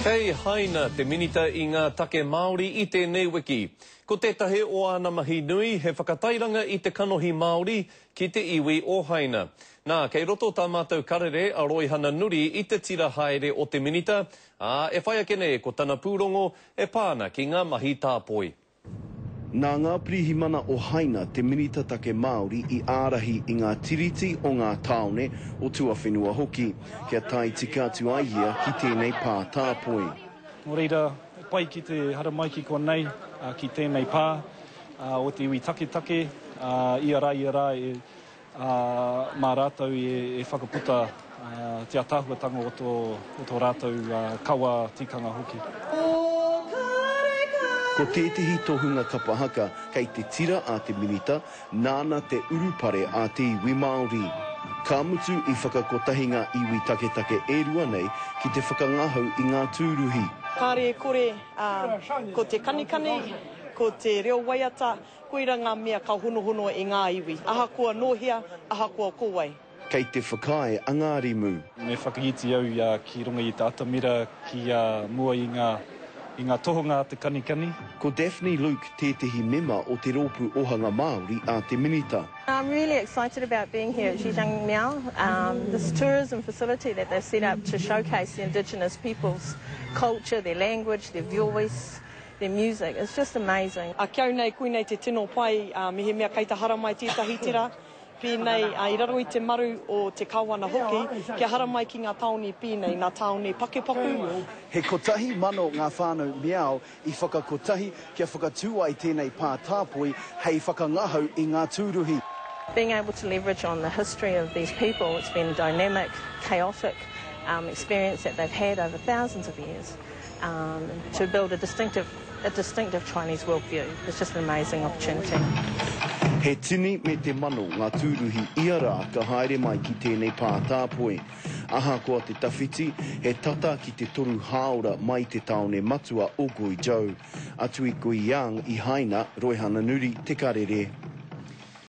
Kei haina te Minita i ngā Take Māori i tēnei wiki. Ko tētahi o āna mahi nui he whakatairanga i te kanohi Māori ki te iwi o Haina. Nā, kei roto tā mātou karere a Roihana Nuri i te tira haere o te Minita, ā, e whai ake nei ko tana pūrongo e pā ana ki ngā mahi tāpoi. Nā ngā pirihimana o Haina te Minita Take Māori i ārahi i ngā tiriti o ngā tāone, o tuawhenua hoki, kia tae tika atu ai ia ki tēnei pā tāpoi. Nō reira, pai ki te haramai ki konei, ki tēnei pā o te iwi taketake, ia rā ia rā e Ā, mā rātou e whakaputa te ataahuatanga o tō rātou kawa tikanga hoki. Ko tētehi tohunga kapa haka kei te tira a te Minita, nāna te urupare a te iwi Māori. Ka mutu i whakakotahi ngā iwi taketake e rua nei ki te whakangahau i ngā tūruhi. Kāre e kore, ko te kanikani, ko te reo waiata, Koira ngā mea ka honohono i ngā iwi, ahakoa nō hea, ahakoa ko wai. Kei te whakaae a Ngārimu. Me whakaiti au i a ki runga i te atamira ki a mua i ngā i ngā tohunga a te kanikani. Ko Daphne Luke tētehi mema o te Rōpū Ohanga Māori a te Minita. I'm really excited about being here at Zhejiang Miao, um, this tourism facility that they've set up to showcase the indigenous people's culture, their language, their voice, Their music is just amazing. A ki au nei, koinei te tino pai, a, mehemea kei te haramai tētahi tira pēnei, a, i raro i te maru o te Kawana hoki, kia haramai ki ngā tāone pēnei, ngā tāone pakepaku. He 1,000 ngā whānau Miao i whakakotahi kia whakatū ai tēnei pā tāpoi hei whakangahau i ngā tūruhi. Being able to leverage on the history of these people, it's been dynamic, chaotic experience that they've had over thousands of years. Um, to build a distinctive, a distinctive Chinese worldview. It's just an amazing opportunity. He tini me te mano ngā tūruhi ia rā ka haere mai ki tēnei pā tāpoi. Ahakoa te tawhiti, he tata ki te toru hāora mai te tāone matua o Guizhou. Atu i Guiyang i Haina, Roihana Nuri, Te Karere.